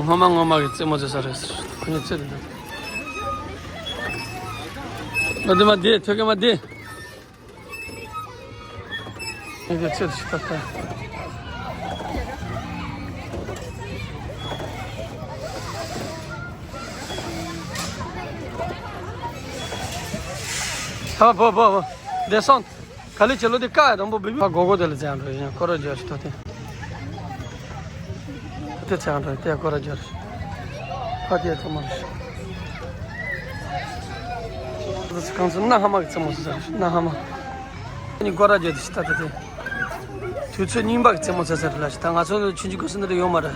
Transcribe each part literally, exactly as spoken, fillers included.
སྔོན་མ་སྔོན་མ་གི་རྩེད་མོ་རྩེ་ས་རེད། ཁོ་གཉིས་རྩེད་དེ་འདུག་མ་འདི་མ་འདི་ཐོད་རྒལ་མ་འདི། ཨེ་ཚེ་ཚེ་ད་ད། ཧ་བོ་བོ་བོ། དེ་སོང་། ག་ལེ་ཆེ་ལོ་དེ་ཀ་རང་པོ་བི་བི། ཧ་གོ་གོ་དེ་ལ་ཙང་འགྲོ་ཡིན་ཀོ་ར་ཇོ་ཤི་ཐོ་དེ། དེ་ཚེ་ཨ་འགྲོ་དེ་ཀོ་ར་ཇོ་རེད། ཕ་དེ་ཚོ་མ་རེད། དེ་ཚོ་གང་ཚོ་སྣ་ཧ་མ་གི་རྩེད་མོ་ཟེར་རེད། སྣ་ཧ་མ། ཨ་ནི་ཀོ་ར་ཇོ་དེ་ཤི་ད་དེ་དེ། དུས་ཚོད་རྙིང་པ་གི་རྩེད་མོ་ཟེར་ཟེར་རེད་ལ་ཤི། ད་ང་ཚོ་ཆུང་ཆུང་གོ་སི་འདི་རེད་ཡོད་མ་རེད།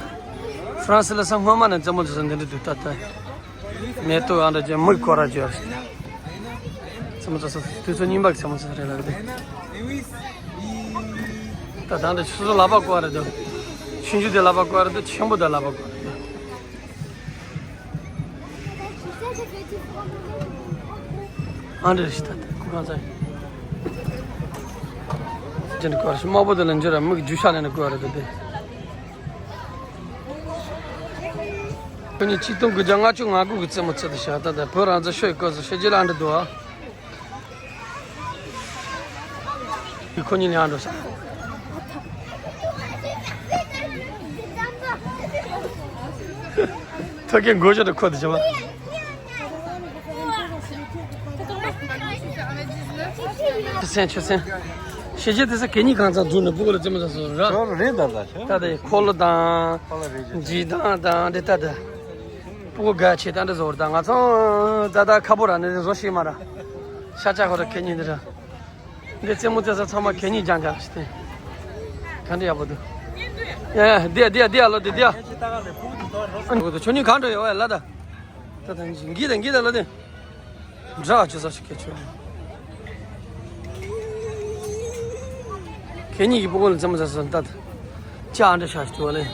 ཧྥ་རན་སི་ལ་ས་སྔོན་མ་ནས་རྩེད་མོ་ཟེར་ཟེར་འདི་འདྲ་འདུག་ད་ད། མེ་ཏོག་ཨ་འདྲ་ཅན་མིག་སྐོར་ར་བརྗོད། ཚེ་མོ་ཚ་ཚ་དུས་ཚོད་རྙིང་པ་གི་ཚེ་མོ་ཚ་ཚ་རེད་ལབ་དེ། ད་ད་འདྲ་ཆུ་ཚོད་ལག་པ་བསྐོར་རེད་དོ། ཆུང་ཆུང་དེ་ལག་པ་བསྐོར་རེད་དོ། ཆེན་པོ་དེ་ལག་པ་བསྐོར་རེད་དོ། ཨ་འདྲ་ཞིག་ད་དེ་ཁུ་གང་ཚ་ཡིན། ཅན་བསྐོར་ཞིག་དམར་པོ་དེ་ལ་འཇུ་ར་མིག་རྒྱུ་ཤ་ལེན་ནས་བསྐོར་རེད་དོ་དེ། ཁོ་གཉིས་ཆིག་སྟོང་དགུ་བརྒྱ་ལྔ་བཅུ་ང་དགུ་གི་རྩེད་མོ་རྩེ་དུ་བཞག་ད་ལྟ་བོད་རང་བཙན་ཤོར་ཡི་སྐབས་སུ་ཤེས་རྒྱུ་ལ་འདྲི་འདུག་ཨ། ཁོ་གཉིས་ལ་ཡང་འགྲོ་ས། ཐོད་རྒལ་མགོ་ཞོ་དུ་ཁོ་དུ་བྱ་བ། ཆུ་སེམས་ཆུ་སེམས། ཤེས་བྱེད་དེ་ས་གད་སྙིགས་གང་ཚང་འཛུལ་ནས་སྤུ་གུ་ལ་རྩེད་མོ་ཚ་སོ་ར། ཁྱོད་རེད་ད་ད་ཁྱོད། ད་ད་འཁོར་ལོ་དང་། འཇིགས་དང་དང་འདི་ལྟ་ད། སྤུ་གུ་དགའ་ཆེ་ད་འདི་བཟོ་ར་ད་ང་ཚོ་ད་ད་ཁ་པོ་ར་ནི་བཟོ་ཤེས་མ་ར། ཤ་ཆ་ཁོ་ར་གད་སྙིགས་འདི་ར། འདི་རྩེད་མོ་རྩེ་ས་ཚང་མ་གད་སྙིགས་ལྗང་ལྗང་ཞིག་སྟེ། ག་འདྲ་ཡག་པོ་འདུག་ཡ་ཡ་འདི་ཡ་འདི་ཡ་འདི་ཡ་ལོ་འདི་འདི་ཡ། ཨ་ནི་ཁྱོད་གཉིས་གང་འགྲོ་ཡོད་ལ་ད། ད་ད་འགྱིད་ད་འགྱིད་ད་ལོ་འདི། འདྲ་བ་ཅི་ས་ཞིག་གལ་ཆེ། གད་སྙིགས་ཀྱི་སྤུ་གུ་ལ་རྩེད་མོ་རྩེ་ས་ད། ཅག་འདྲ་ཤ་ཞིག་འདུག་ལེ།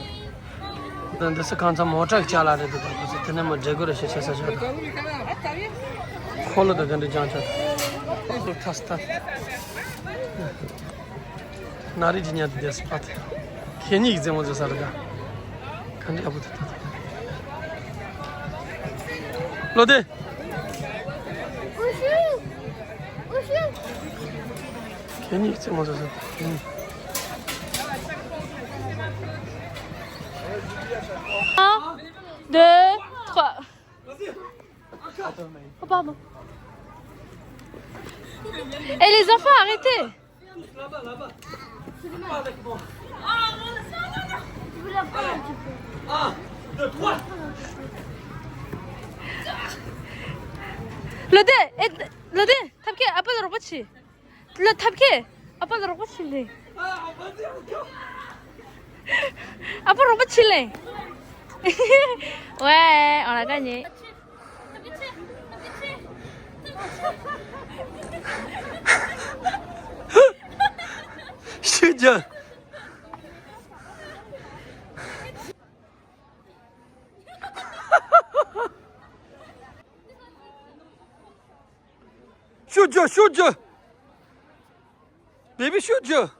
ད་འདི་ས་གང་ཚང་མོ་ཊ་གི་ཅག་ལ་རེད་འདུག་ད་ཁོ་ཚོ་དེ་ནས་མ་འདྲེ་དགོས་རེད་ཤ་ཤ་ས་ཤ་ད། འཁོར་ལོ་ད་ག་འདྲ་ཅང་ཅག་ད། ཐ་ས་ད། ན་རི་ཇི་ཉ་དེ་དེ་སི་པ་ཏི། ཁེ་ཉིག་ཟེ་མོ་ཟེ་ས་རེད་ད། ག་འདྲ་ཡག་པོ་དེ་ད། ལོ་དེ། ཁེ་ཉིག་ཟེ་མོ་ཟེ་ས་རེད་ད། ཁེ་ཉིག། Un, deux, trois. Oh, pardon. Eh, les enfants, arrêtez. Lode, eh, Lode, t'as piqué, appelle le robot. ལ་ཐབས་མཁས། ཨ་ཕ་ལ་རོགས་པ་བྱེད་ལེ། ཨ་ཕ་རོགས་པ་བྱེད་ལེ། ཝེ་ཨོ་ན་ཀ་ཉེ། ཤི་རྒྱུ། ཤུ་རྒྱུ་ཤུ་རྒྱུ། བེ་བི་ཤུ་རྒྱུ།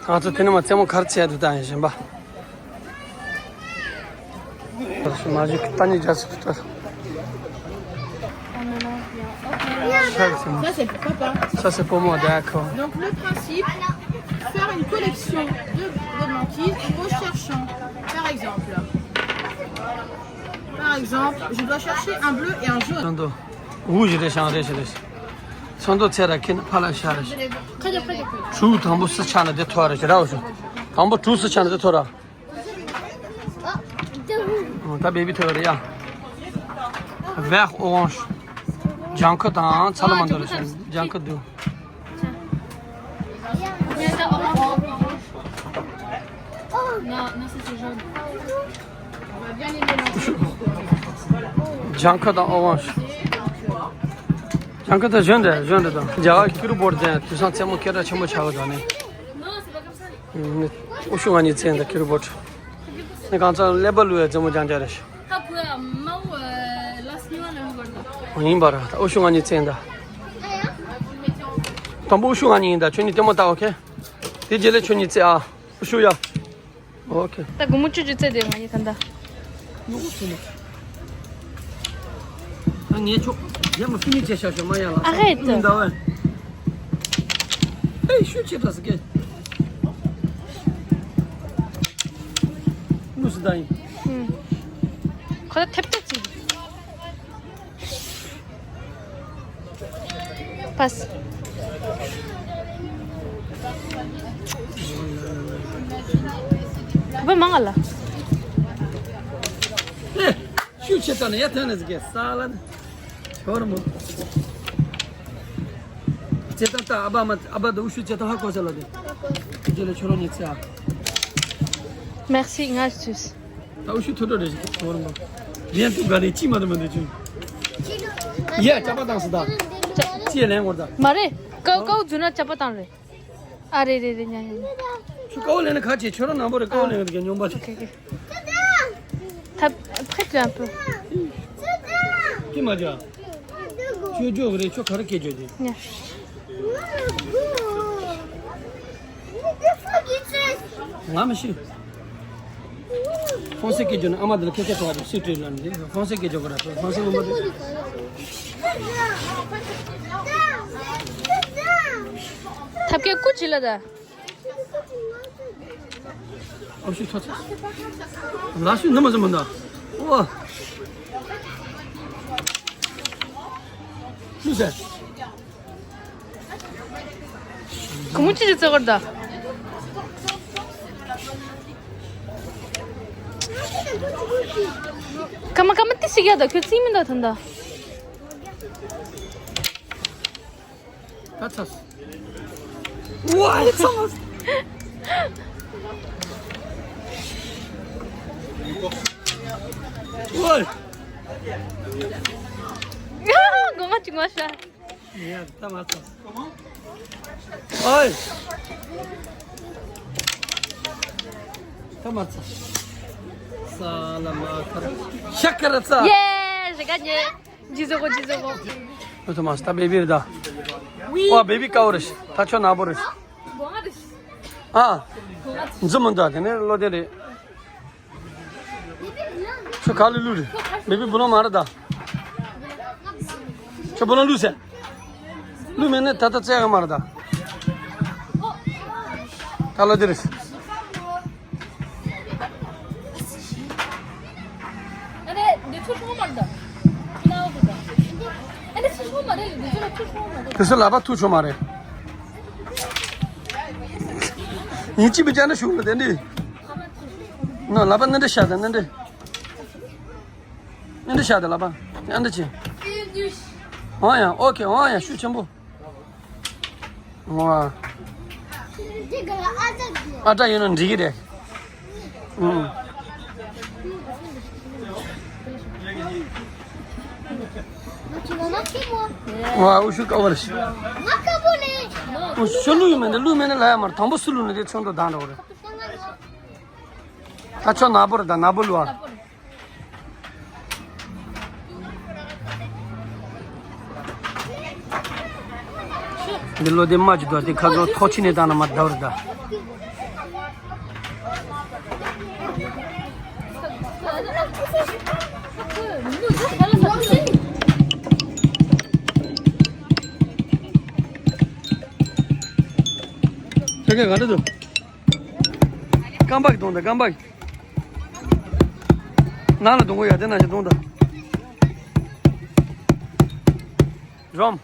ང་ཚོ་དེ་ནས་མ་རྩེད་མོ་གར་བྱས་འདུག་ད་ཡིན་བཞིན་པ། མ་གཞི་ཏ་ནི་རྒྱ་སི་ཕུ་ཏ། Ça, c'est papa. Ça, c'est pour moi, d'accord. Donc, le principe, faire une collection de, de blanquise en recherchant, par exemple, par exemple, je dois chercher un bleu et un jaune. ཚོན་མདོག་འུ་ཞིག་རེད་ཤང་རེད་ཞིག་རེད། ཚོན་མདོག་ཚེ་ར་ཁྱེད་ནི་ཕ་ལ་ཤ་རེད་ཞིག་དྲུག་དང་པོ་སུ་ཆགས་ན་དེ་ཐོ་རེད་ཞིག་ར་འུ་ཞིག་དང་པོ་དྲུག་སུ་ཆགས་ན་དེ་ཐོ་ར། ད་བེ་བི་ཐོ་རེད་ཡ། Vert, orange. ལྗང་ཁུ་དང་ཚ་ལུ་མ་འདུག་ལ་ཞིག་ལྗང་ཁུ་འདུག Non, non, ça c'est jaune. ལྗང་ཁུ་དང་ཨོ་རེན་ཇི། ལྗང་ཁུ་དང་ཞོན་ཏེ་ཞོན་ཏེ་དང་རྒྱ་གར་ཀི་རུ་བོར་ཏེ་དུས་སང་རྩེད་མོ་སྐད་གྲགས་ཆེན་པོ་ཆགས་པ་དང་ནི། ཨུ་ཤུ་ང་གཉིས་རྩེད་ཡིན་ད་ཀི་རུ་བོར། ནི་གང་ཚང་ཀླད་པ་ལུས་ཡ་རྩེད་མོ་རྐྱང་རྐྱང་རེད། ཧ་གོ་ཡ་མ་འོ་ལ་སི་ཉི་ཝ་ལ་ཧུ་གོར་ད། ཡིན་པ་ར་ད་ཨུ་ཤུ་ང་གཉིས་རྩེད་ཡིན་ད། དང་པོ་ཨུ་ཤུ་ང་གཉིས་ཡིན་ད། ཁྱོད་གཉིས་ལྟད་མོ་ལྟ། ཨོ་ཁེ། དེ་རྗེས་ལ་ཁྱོད་གཉིས་རྩེ་ཨ། ཨུ་ཤུ་ཡ། ཨོ་ཁེ། ད་སྒོར་མོ་བཅུ་བཅུ་རྩེ་དེ་ང་གཉིས་ད་ད། ཡོང་སོང་ན། ད་ངས་ཆོག་རྒྱ་མ་ཕི་མི་བྱས་ཤག་ཤོག་མ་ཡ་ལ། ཨ་ཧེ་ད། ཨུ་ད་ཝེ། ཨེ་ཤུ་ཆེ་ད་ཟེར་གེ། ལུས་སུ་ད་ཡིན། ཁོ་ད་ཐེབས་ཐེབས་ཅིག་པས། བུ་མང་ང་ལ། ཨེ། ཤུགས་ཆེ་ཙང་ནས་ཡར་ཐོན་ནས་ཟིག་གེ་ས་ལ་ནི། ཁྱོར་མོ། ཅེ་ཏང་ཏ་ཨ་བ་མ་ཨ་བ་དུ་ཤུ་ཅེ་ཏང་ཧ་གོ་ས་ལ་དེ། ཁྱོད་ལ་ཁྱོད་རང་ཉིད་ཚེ་ཨ། Merci ང་ཚུས། ད་ཨུ་ཤུ་ཐོ་ཐོ་རེ་ཞིག་ཐོ་རང་གོ། རེན་ཏུ་ག་རེ་ཅི་མ་དུ་མ་དུ་ཅུ། ཡ་ཅ་པ་དང་སི་ད། ཅི་ལེན་གོ་ད། མ་རེད། ཀའོ་ཀའོ་རྫུན་ན་ཅ་པ་དང་རེད། ཨ་རེད་རེད་རེད་ཉ་ཉ་ཉ། ཁྱོད་ཀའོ་ལེན་ན་ཁ་ཆེ་ཁྱོད་རང་ནང་པོ་རེད། ཀའོ་ལེན་ན་ག་སྙོམས་པ་ཆེ། ཨོ་ཁེ་ཁེ། ཐབ་ཕེད་ལ་པོ། ཅི་མ་ཅ། ཅོ་ཅོ་གི་རེད། ཁྱོད་ག་རེ་སྐད་ཅོ་དེ། ང་མི་ཤེས། ཧྥོན་སེ་སྐད་ཅོ་ནི་ཨ་མ་དེ་ལ་ཁེ་ཁེ་ཐོག་ཏུ་སི་ཏྲི་ལ་ནི་ཧྥོན་སེ་སྐད་ཅོ་གི་ར། ཧྥོན་སེ་ངོ་མ་དེ། ཐབ་ཀའི་སྐུ་ཅི་ལ་ད། ཨོ་ཤི་ཐོ་ཚ། ལ་ཤུ་ནི་མ་ཟི་མ་ད། ཨོ། ཤུ་ཟེར། གོང་ཅི་ཅི་ཙི་གར་ད། ཀ་མ་ཀ་མ་ཏི་ཤི་ག་ད་ཁྱོད་ཙི་མི་ད་ཐན་ད། ད་ཚ། ཝའི་ཚ། ཝའི། སྒོ་ང་ཅིག་མ་ཤ། ཡ་ད་མ་ཚ། ཨོའི། ད་མ་ཚ། ས་ལ་མ་ཁར། ཤ་ཁར་ཚ། ཡེ་ཞེ་ག་ཉེ། ཇི་ཟོ་གོ་ཇི་ཟོ་གོ། ཨོ་ཐོ་མ་སི་ད་བེ་བི་རེད་ད། ཝི། ཨོ་བེ་བི་ཀའོ་རེད། ད་ཁྱོད་ནག་པོ་རེད། ཨ། འཛུམ་མོ་འདུག་དེ་ནས་བློ་ལྡན་རེད། ཁྱོད་ག་ལུ་ལུ་རེད། བེ་བི་བུ་ལོ་མ་རེད་ད། ཁྱོད་བུ་ལོ་ལུ་ཟེར། ལུ་མེད་ནས་ད་ལྟ་བཙལ་ག་མ་རེད་ད། ད་བློ་ལྡན་རེད། དེ་ཚོ་ལག་པ་ཐུག་ཆོག་མ་རེད། ཡིན་གཅིག་པུ་ཅན་ན་ཞུགས་ལ་དེ་འདི། ན་ལག་པ་ནི་འདྲ་ཤ་དང་ནི་འདྲ། ནི་འདྲ་ཤ་དང་ལག་པ། ཨ་འདྲ་ཅི། འོང་ཡ་ཨོ་ཁེ་འོང་ཡ་ཤུགས་ཆེན་པོ། ཨ་ཏྲ་ཡོད་ན་འགྲིག་གི་རེད། ཨུ་ཤུ་ཀ་བར་ཤི། ཨུ་ཤུ་ལུས་མེད་ན་ལུས་མེད་ན་ལ་ཡ་མར་དང་པོ་སུ་ལུས་ན་དེ་ཚོན་མདོག་དང་འདྲ་བོ་རེད། ད་ཆོ་ནག་པོ་རེད་ད་ནག་པོ་ལུས་ཨ། འདི་ལོ་དེ་མ་ཅི་དོ་དེ་ཁ་ཚོ་ཐོག་ཕྱི་ནས་བཏང་ན་མ་བརྡབ་རེད་ད། ཁྱེད་ཀྱིས་ག་འདྲ་འདུག་རྐང་པ་གི་གདོང་དང་རྐང་པ་གི། ནང་ལ་གདོང་གོ་ཡ་དེ་ནང་བཞིན་གདོང་དང་། རོམ།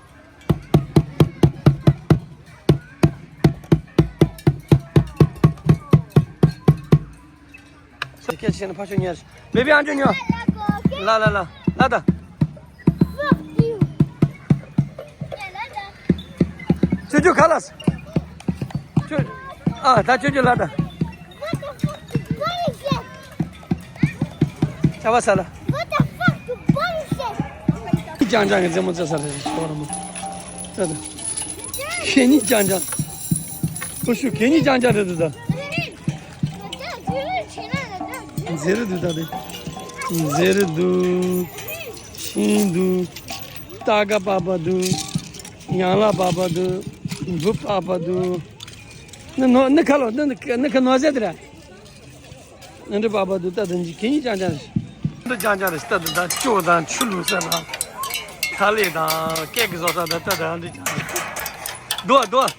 སྐད་ཆ་བཤད་ན་ཕ་ཤོ་ཉར། བེ་བི་ཨང་ཅོ་ཉོ། ལ་ལ་ལ་ལ་ད། ཅོ་ཅོ་ཁ་ལགས། ཅོ། ཨ་ད་ཅོ་ཅོ་ལ་ད། ཅ་བ་ས་ལ། ཅང་ཅང་གི་རྩེད་མོ་རྩེ་ས་རེད་ཤོར་མོ། ད་ད། ཁེ་ཉི་ཅང་ཅང་། ཁོ་ཤུ་ཁེ་ཉི་ཅང་ཅང་རེད་ད། མཛེས་རེད་འདུག་ད་དེ། མཛེས་རེད་འདུག་ཤིང་འདུག་རྟ་ཁ་པགས་པ་འདུག་ཡང་ལ་པགས་པ་འདུག་འབུ་པགས་པ་འདུག་ནི་ནོ་ནི་ཁ་ལོ་ནི་ནི་ཁ་ནོ་ཟེར་དེ་ར། ནི་འདི་པགས་པ་འདུག་ལྟ་དང་གི་གི་ཉིད་ཅང་ཅང་རེད། འདི་ཅང་ཅང་རེད། ལྟ་དང་ད་ཅོ་དང་ཆུ་ལུག་ཟེར་ན། ཁ་ལེ་དང་ཀེག་གི་བཟོ་ས་དང་ལྟ་དང་འདི་ཅང་ཅང་རེད། འདུག་འདུག་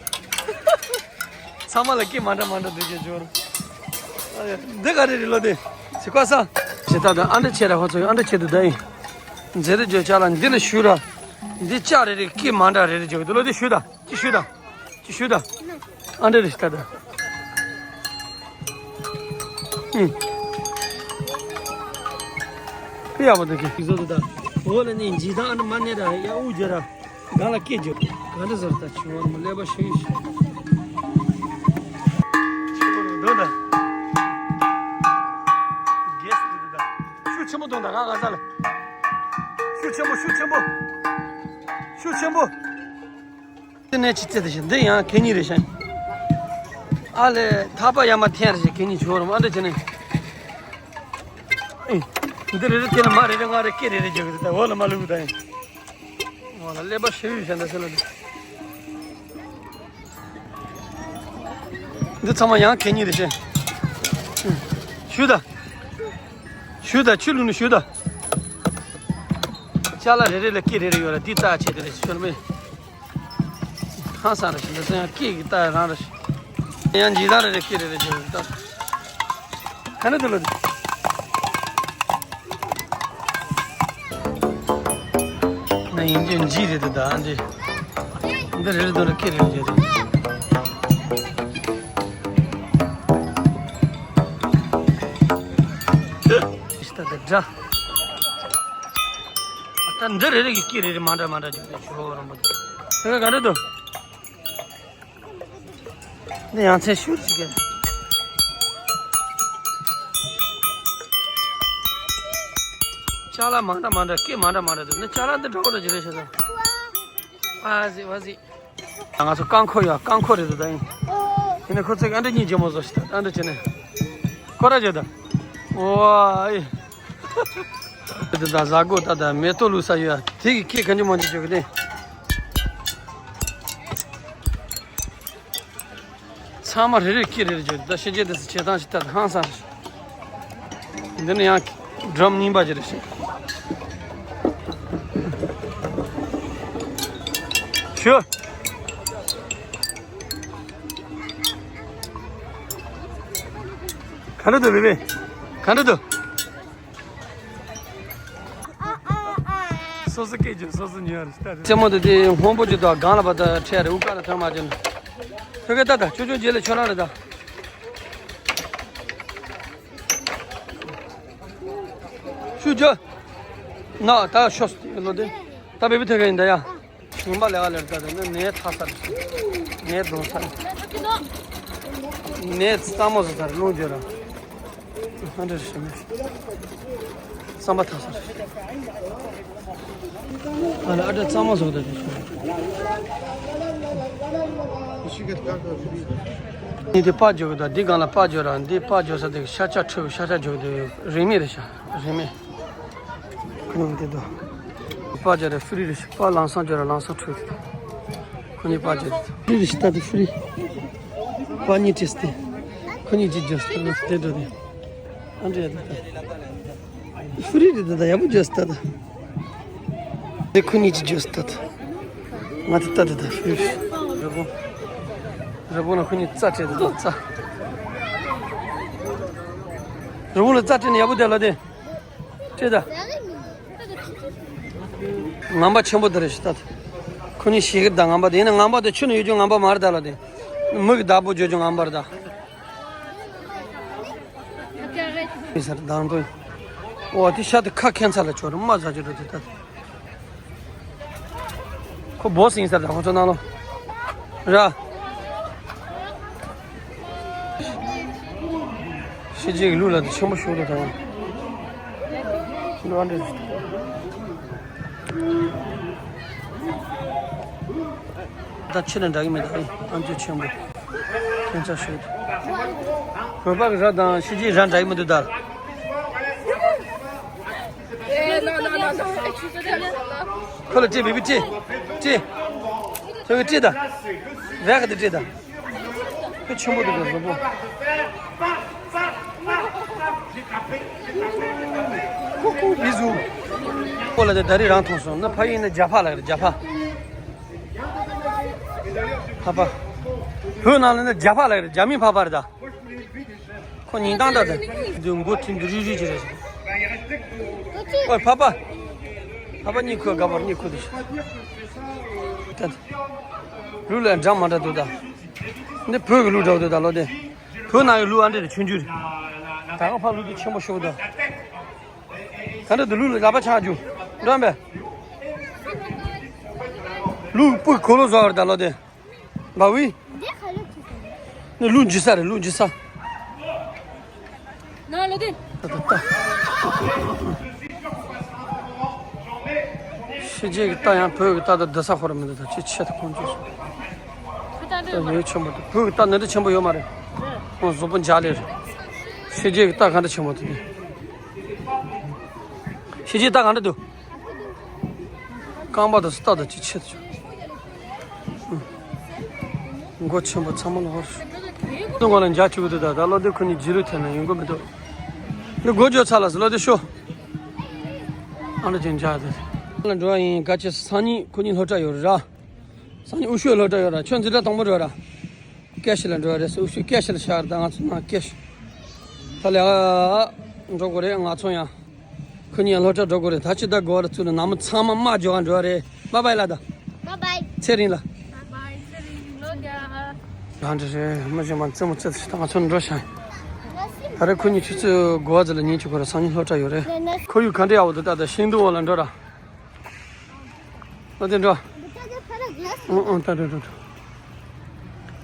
ཚང་མ་ལ་སྐད་མ་འདྲ་མ་འདྲ་འདུག་ཅེས་སྦྱོར། འདི་ག་རེ་རེད་ལོ་དེ། ཚིག་པ་ས། ཇི་ལྟར་དང་ཨ་འདྲ་ཆེ་ར་ཧོ་ཚོ་ཨ་འདྲ་ཆེ་དུ་ད་ཡིན། མཛེས་རེ་བརྗོད་བྱ་ལ་འདི་ལ་ཞུ་ར། འདི་ལྕགས་རེ་རེ་སྐད་མ་འདྲ་རེ་རེ་བརྗོད་དུ་ལོ་དེ་ཞུ་ད། ཅི་ཞུ་ད། ཅི་ཞུ་ད། ཨ་འདྲ་རེ་ཞུ་ད་ད། ཨིན། ཕི་ཡག་པོ་འདུག་གི་བཟོ་དུ་ད། འོ་ལ་ནི་འཇིག་ཐང་ཨ་འདྲ་མ་གནས་ར་ཡ་དབུ་འཇོ་ར། གང་ལ་སྐད་རྒྱབ། གང་འདྲ་ཟེར་ད་ཆུང་བ་མོ་ཀླད་པ་ཤེས་ཤེས། ཆེན་པོ་འདུག་ད། རྒྱས་སུ་འདུག་ད། ཤུགས་ཆེན་པོ་གཏོང་ད་ག་ག་ས་ལ། ཤུགས་ཆེན་པོ་ཤུགས་ཆེན་པོ། ཤུགས་ཆེན་པོ། དེ་ནས་ཅི་ཙེ་དེ་བཞིན་འདི་ཡང་གད་སྙིགས་རེད་ཤག་ཨ་ལས་ཐག་པ་ཡར་མར་འཐེན་རེ་ཞིག་གད་སྙིགས་བྱོས་རུང་ཨ་འདྲ་བྱས་ནས། ཨེ། འདི་རེ་རེ་དེ་ལ་མ་རེ་རེ་ང་རེ་སྐད་རེ་རེ་རྒྱག་གི་འདུག་ད་འོ་ལ་མ་ལུས་གི་ད་ཡིན། འོ་ལ་ཀླད་པ་ཤེས་ཡོད་བཞག་འདི་ཟེར་ལ་འདི། འདི་ཚང་མ་ཡང་གད་སྙིགས་རེད་ཤག་ཞུ་ད། ཞུ་ད་ཆུ་བླུགས་ནས་ཞུ་ད། ཅ་ལག་རེ་རེ་ལ་སྐད་རེ་རེ་ཡོད་ལ་འདི་ལྟ་བྱེད་དེ་རེད་ཤོར་མེད། ཧང་སང་རེ་ཞིག་འདི་ཚོ་ཡང་སྐད་ཀྱི་ལྟ་རང་རེ་ཞིག་ཡང་འཇིག་རྟགས་རེ་རེ་སྐད་རེ་རེ་བྱེད་ལྟ། ག་ནས་འདུག་ལ་འདི། ང་ཡིན་རྒྱུ་འཇིག་རེད་འདུག་ད་འདི། འདི་རེ་རེ་འདུག་ལ་སྐད་རེ་རེ་བྱེད་དེ། ད་འདི་འདྲ། ད་འདི་རེ་རེ་གི་སྐད་རེ་རེ་མ་འདྲ་མ་འདྲ་བྱུང་སྟེ་ཞོ་རོང་པོ་དེ་ག་འདྲ་འདུག་འདི་ཡང་ཚན་ཤུར་ཅིག་གི་ཅ་ལག་མ་འདྲ་མ་འདྲ་སྐད་མ་འདྲ་མ་འདྲ་འདུག་འདི་ཅ་ལག་འདི་འདྲ་བོ་འདྲ་ཅིག་རེད་ཤག་ད། ཨ་ཟི་ཝ་ཟི། ང་ཚོ་རྐང་འཁོར་ཡོད་རྐང་འཁོར་རེད་འདུག་ད་ཡིན། དེ་ནས་ཁོ་ཚོས་ཨ་འདྲ་གཉིས་ཇེ་མོ་བཟོ་ཞིག་ད་ཨ་འདྲ་བྱས་ནས། ཁོ་ར་བྱོས་ད། ཨོ་ཨི། དེ་ད་ཟ་གོ་ད་ད་མེ་ཏོག་བླུགས་ས་ཡོད་དེ་གི་སྐད་གང་ཅི་མང་ཅི་བྱོས་གི་དེ། ཚང་མ་རེ་རེ་སྐད་རེ་རེ་བྱོས་ད་ཤེས་བྱེད་དེ་ཚོ་བྱེད་སྟངས་ཤིག་ད་ཧང་སང་རེད། འདི་ནི་ཡང་སྒྲོམ་རྙིང་པ་ཅིག་རེད་ཤག་ཞུ། ག་འདྲ་འདུག་བི་བི། ག་འདྲ་འདུག་སོ་སོ་སྐད་ཅིག་སོ་སོ་ཉོས་རེད་ལྟ་རེད། རྩེད་མོ་དེ་དེ་སྔོན་པོ་ཅིག་དང་སྒང་ལ་བ་ད་ཁྲལ་རེ་དབུ་ཀ་ལ་ཐོན་མ་བྱུང་། ཐོད་རྒལ་ལྟ་ད་ཆུང་ཆུང་རྗེས་ལ་ཁྱོད་རང་རེད་ད། ཤུ་ཅོ། ན་ད་ཤོ་སུ་ལོ་དེ། ད་བེ་བི་ཐོད་རྒལ་ཡིན་ད་ཡ། ངན་པ་ལས་ཀ་ལས་ཀ་དེ་ནི་ནས་ཐ་ས་རེད། ནས་གདོང་ས་རེད། ནས་གཙང་མོ་བཟོ་ས་རེད་རླུང་བརྗོད་ར། ཨ་འདྲ་རེད་ཤི་མེད། བསམ་པ་ཐ་ས་རེད། ཨ་ལ་ཨ་འདྲ་གཙང་མོ་བཟོ་ད་རེད་ཤི། ནི་དེ་པ་འཇོག་གི་ད་འདི་སྒང་ལ་པ་འཇོག་ར་འདི་པ་འཇོག་ས་དེ་ཤ་ཆ་ཁྲོད་ཤ་ཆ་འཇོག་དེ་རིན་མེད་རེད་ཤ་རིན་མེད། ཁོ་ནི་འདི་དོ། པ་ཇ་རེ་ཧྥི་རི་རེ་ཤི་པ་ལང་སང་ཇ་རེ་ལང་སང་ཁྲོད་དེ། ཁོ་གཉིས་པ་ཇ་རེ། ཧྥི་རི་རེ་ཤི་ད་དེ་ཧྥི་རི། པ་གཉིས་བྲིས་ཏེ། ཁོ་གཉིས་ཀྱིས་ཇ་སྟེ་ལོ་སྟེ་འགྲོ་དེ། ཨ་འདྲེ་ད་ད། ཧྥི་རི་རེ་ད་ད་ཡག་པོ་ཇ་སྟ་ད། དེ་ཁོ་གཉིས་ཀྱིས་ཇ་སྟ་ད། ང་དེ་ལྟ་དེ་ད་ཧྥི་རི། རི་བོང་། རི་བོང་ལ་ཁོ་གཉིས་རྩ་སྤྲད་དེ་ད་རྩ། རི་བོང་ལ་རྩ་སྤྲད་ནས་ཡག་པོ་དེ་ལ་དེ། ཁྲིད་ད། ངན་པ་ཆེན་པོ་དེ་རེད་ཤི་ད། ཁོ་གཉིས་ཤི་གི་ད་ངན་པ་དེ་ཡིན་ན་ངན་པ་དེ་ཆུ་ནང་ཡོད་རྒྱུ་ངན་པ་མ་རེད་ད་ལ་དེ། མི་གི་བདག་པོ་བརྗོད་རྒྱུ་ངན་པ་རེད་ད། མི་སར་དང་པོ། འོ་དེ་ཤ་དེ་ཁ་ཁེན་ཚ་ལ་ཆོ་རུ་མ་ཟ་རྒྱུ་རེད་དེ་ད། ཁོ་བོ་སིང་ས་ར་ཁོ་ཚོ་ནང་ལོ། ར། ཤི་རྗེས་ཀྱི་ལུགས་ལ་དེ་ཆེན་པོ་ཤོར་དུ་དང་། ལོ་འདྲེ། ད་ཆུ་ནས་འདྲ་གི་མེད་ད་ཨེ་ཨམ་ཅོག་ཆེན་པོ། ཁྱོད་ཚ་ཤོད། བོད་པ་གི་ར་དང་ཤི་རྗེས་ར་འདྲ་གི་མི་འདུག་ད། ཁོ་ལ་ཅི་བི་བི་ཅི། ཅི། ཁྱོད་ཀྱི་ཅི་ད། རེག་དེ་བྲིས་ད། ཁོ་ཆེན་པོ་འདུག་ག་བཟོ་པོ། ཁོ་ཁོ་བི་ཟུ། ཁོ་ལ་དེ་ད་རེས་རང་མཐོང་སོང་ན། ཕ་ཡིན་ན་རྒྱ་ཕ་ལ་རེད། རྒྱ་ཕ། ཕ་པ། བོད་ནང་ལ་ནི་རྒྱ་ཕ་ལ་རེད། རྒྱ་མིའི་ཕ་པ་རེད་ད། ཁོ་ཉིན་དང་ད་དེ་འདི་མགོ་ཐིན་འདི་རུལ་རུལ་གྱི་རེད། ཨོ་ཕ་པ། ཕ་པ་གཉིད་ཁུག་ག་པར་གཉིད་ཁུག་དེ། ད་ལུག་ལ་འདྲ་མ་འདྲ་འདུག་ད། འདི་བོད་ཀྱི་ལུག་འདྲ་འདུག་ད་ལོ་དེ། བོད་ནང་གི་ལུག་ཨ་འདྲ་དེ་ཆུང་ཆུང་རེད། ད་ག་ཕ་ལུག་དེ་ཆེན་པོ་ཤོག་ད། ག་འདྲ་འདུག་ལུག་ལ་ལག་པ་འཆང་རྒྱུ། འགྲོ་འབད། ལུག་སྤུ་གོ་ལོ་བཟོ་བར་ད་ལོ་དེ། བ་ཝི། འདི་ཁ་ལོ་ཁྱི་ས་རེད། ནི་ལུག་འཇུ་ས་རེད། ལུག་འཇུ་ས། ན་ལོ་དེ། ད་ད་ད། ཕྱི་རྒྱལ་གྱི་རྟ་ཡང་བོད་ཀྱི་རྟ་དང་བསྡུར་ས་ཁོ་ར་མི་འདུག་ད་ཅི་ཆེ་ད་ཁོང་ཚོས་སོ། ད་ཡོད་ཆེན་པོ་འདུག་བོད་ཀྱི་རྟ་འདི་འདྲ་ཆེན་པོ་ཡོད་མ་རེད། ཁོང་གཟུགས་པོ་འཇའ་ལེ་རེད། ཕྱི་རྒྱལ་གྱི་རྟ་ག་འདྲ་ཆེན་པོ་འདུག་ཕྱི་རྒྱལ་རྟ་ག་འདྲ་འདུག་རྐང་པ་དང་སྟག་དང་ཅི་ཆེད་དུ། མགོ་ཆེན་པོ་ཚང་མ་ལ་ཧོར། ཏུ་ང་ལ་འཇའ་ཆུ་གི་འདུག་ད་ད་ལོ་འདི་ཁོ་ནི་རྗེས་ལུས་ཐེབས་ན་ཡོང་གི་མི་འདུག་འདི་སྒོ་འཇོག་ཚར་ལ་ཟི་ལོ་འདི་ཤོ། ཨ་ལ་ཅན་འཇའ་དེ། ལ་འགྲོ་བ་ཡིན་ག་ཅེ་སང་ཉིན་ཁོ་གཉིས་སློབ་གྲྭ་ཡོད་ར། སང་ཉིན་འུ་ཤོས་སློབ་གྲྭ་ཡོད་ར། ཁྱོད་འཛིན་གྲྭ་དང་པོ་འགྲོ་ར། ཀེ་ཤི་ལ་འགྲོ་རེད་ཟེར། འུ་ཚོ་ཀེ་ཤི་ལ་ཤར་ད་ང་ཚོ་ནང་ཀེ་ཤི། ད་ལས་འགྲོ་དགོས་རེད། ང་ཚོ་ཡང་ཁོ་གཉིས་ཡང་སློབ་གྲྭ་འགྲོ་དགོས་རེད། ད་ཅི་ད་གོ་བ་ལ་ཚུད་ལ་ནང་མི་ཚང་མ་དམག་འཇོག་ག་འགྲོ་རེད། བཱའི་བཱའི་ལ་ད། བཱའི་བཱའི། ཚེ་རིང་ལ། བཱའི་བཱའི་ཚེ་རིང་ལོ་རྒྱ། རང་འདྲ་རེད། མི་གཞན་མ་རྩེད་མོ་རྩེད་ད་ང་ཚོ་འགྲོ་ཤག་ད་རེས་ཁོ་གཉིས་ཆུ་ཚོད་དགུ་པ་ཙམ་ལ་ཉིན་གཅིག་གོ་ར། སང་ཉིན་སློབ་གྲྭ་ཡོད་རེད། ཁོར་ཡུག་ག་འདྲ་ཡག་པོ་འདུག་ད་ད་ཤིང་སྡོང་འོག་ལ་འགྲོ་ར། ཨོ་དེ་འགྲོ། ཨོ་ཨོ་ད་འགྲོ་འགྲོ་འགྲོ།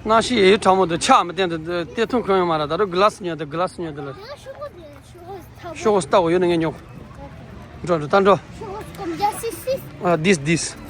གནམ་གཤིས་ཡེ་གྲང་མོ་འདུག་ཆ་མི་བསྟན་འདུག་ཏེ་ཐུང་གང་ཡོད་མ་རེད། ད་རུང་གི་ལ་སི་ཉོས་འདུག་གི་ལ་སི་ཉོས་འདུག་ལ། ཤོག་གུ་ལྟ་བུ་ཡོད་ན་ངས་ཉོ། འགྲོ་འགྲོ་ད་འགྲོ། ཨ་this this།